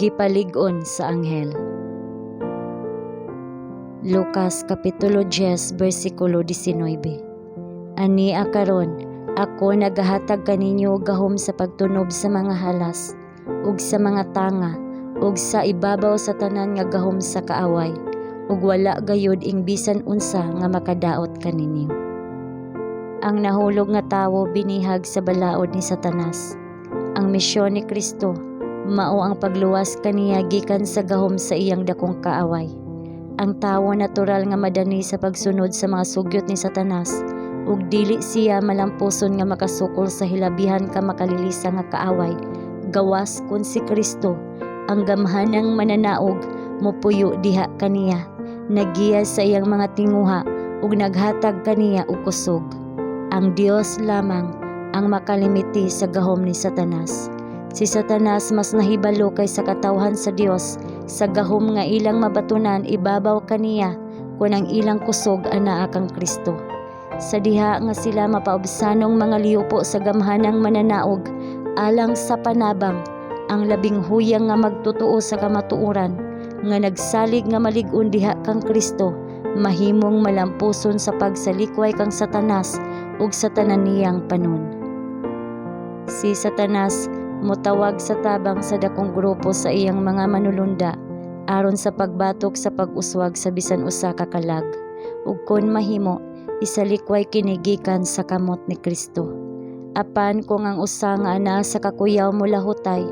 Gipalig-on sa anghel. Lucas Kapitulo 10 versikulo 19. Ania karon, ako nagahatag kaninyo og gahom sa pagtunob sa mga halas ug sa mga tanga ug sa ibabaw sa tanan nga gahom sa kaaway, ug wala gayud ing bisan unsa nga makadaot kaninyo. Ang nahulog nga tawo binihag sa balaod ni Satanas. Ang misyon ni Kristo mao ang pagluwas kaniya gikan sa gahom sa iyang dakong kaaway. Ang tawo natural nga madani sa pagsunod sa mga sugyot ni Satanas ug dili siya malampuson nga makasukol sa hilabihan ka makalilisa nga kaaway gawas kun si Kristo, ang gamhanang mananaog, mopuyo diha kaniya, nagiya sa iyang mga tinguha ug naghatag kaniya og kusog. Ang Dios lamang ang makalimiti sa gahom ni Satanas. Si Satanas mas nahibalo kaysa katawhan sa Dios sa gahom nga ilang mabatunan ibabaw kaniya kun ang ilang kusog anaa kang Kristo. Sa diha nga sila mapaubsanong mga liupo sa gamhanang mananaog alang sa panabang, ang labing huyang nga magtotoo sa kamatuoran nga nagsalig nga malig-on diha kang Kristo mahimong malampuson sa pagsalikway kang Satanas ug sa tanan niyang panon. Si Satanas motawag sa tabang sa dakong grupo sa iyang mga manulunda aron sa pagbatok sa pag-uswag sa bisan usa ka kalag ug kon mahimo isalikway kini gikan sa kamot ni Kristo. Apan kung ang usa nga anaa sa kakuyaw molahutay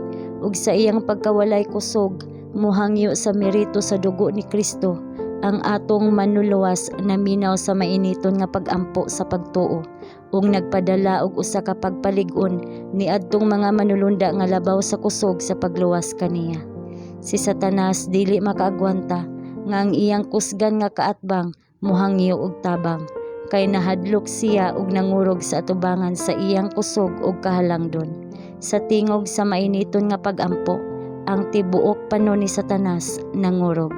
ug sa iyang pagkawalay kusog mohangyo sa merito sa dugo ni Kristo, ang atong Manluluwas, naminaw sa mainiton nga pag-ampo sa pagtuo ug nagpadala og usa ka pagpalig-on niadtong mga manulunda nga labaw sa kusog sa pagluwas kaniya. Si Satanas dili makaagwanta nga ang iyang kusgan nga kaatbang mohangyo og tabang, kay nahadlok siya ug nangurog sa atubangan sa iyang kusog ug kahalangdon. Sa tingog sa mainiton nga pag-ampo, ang tibuok panon ni Satanas nangurog.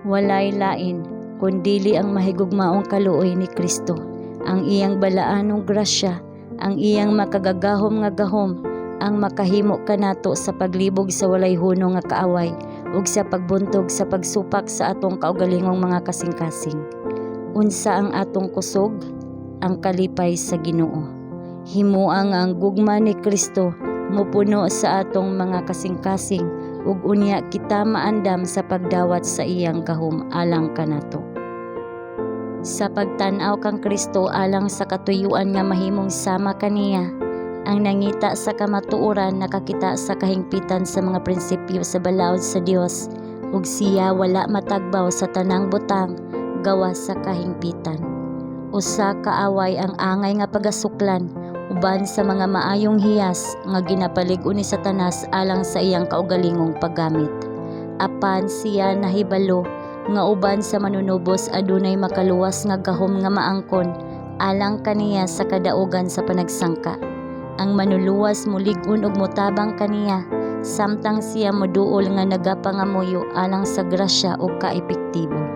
Walay lain kun dili ang mahigugmaong kaluoy ni Kristo, ang iyang balaanong grasya, ang iyang makagagahom nga gahom, ang makahimo kanato sa paglibog sa walay hunong nga kaaway ug sa pagbuntog sa pagsupak sa atong kaugalingong mga kasing-kasing. Unsa ang atong kusog? Ang kalipay sa Ginoo. Himoa nga ang gugma ni Kristo mopuno sa atong mga kasing-kasing ug unya kita maandam sa pagdawat sa iyang gahom alang kanato. Sa pagtan-aw kang Kristo alang sa katuyuan nga mahimong sama kaniya, ang nangita sa kamatuoran nakakita sa kahingpitan sa mga prinsipyo sa balaod sa Dios ug siya wala matagbaw sa tanang butang gawas sa kahingpitan. Usa ka away ang angay nga pagasuklan uban sa mga maayong hiyas nga ginapalig-on ni Satanas alang sa iyang kaugalingong paggamit. Apan siya nahibalo nga uban sa manunubos adunay makaluwas nga gahom nga maangkon alang kaniya sa kadaugan sa panagsangka. Ang Manluluwas molig-on ug motabang kaniya samtang siya moduol nga nagapangamuyo alang sa grasya ug kaepektibo.